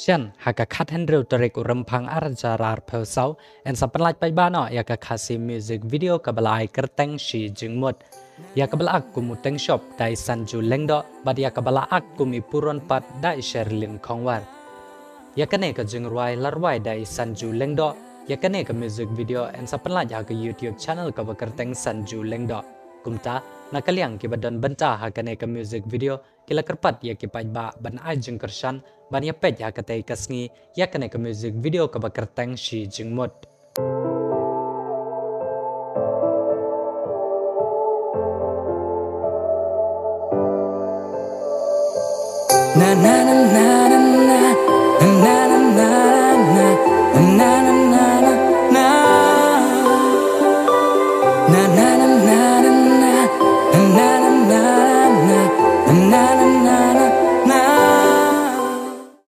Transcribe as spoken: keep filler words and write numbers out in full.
Shen, ha ka khathynriew tarik u Rymphang ar hajar arphew saw, yn sa pynlait paidbah noh ïa ka Khasi music video kaba la ai kyrteng Shi Jingmut. Ïa kaba la ak kum u Teng Shop da i Sanju Lyngdoh, bad ïa kaba la ak kum i Puron Pat da i Sherlyn Khongwar. Ïa kane ka jingrwai la rwai da i Sanju Lyngdoh, ïa kane ka music video yn sa pynlait ha ka YouTube channel kaba kyrteng Sanju Lyngdoh. Kumta, na ka liang kiba don bynta ha kane ka music video, ki la kyrpad ïa ki paidbah ban ai jingkyrshan, ban ïa peit ha katei ka sngi, ïa kane ka music video kaba kyrteng Shi Jingmut.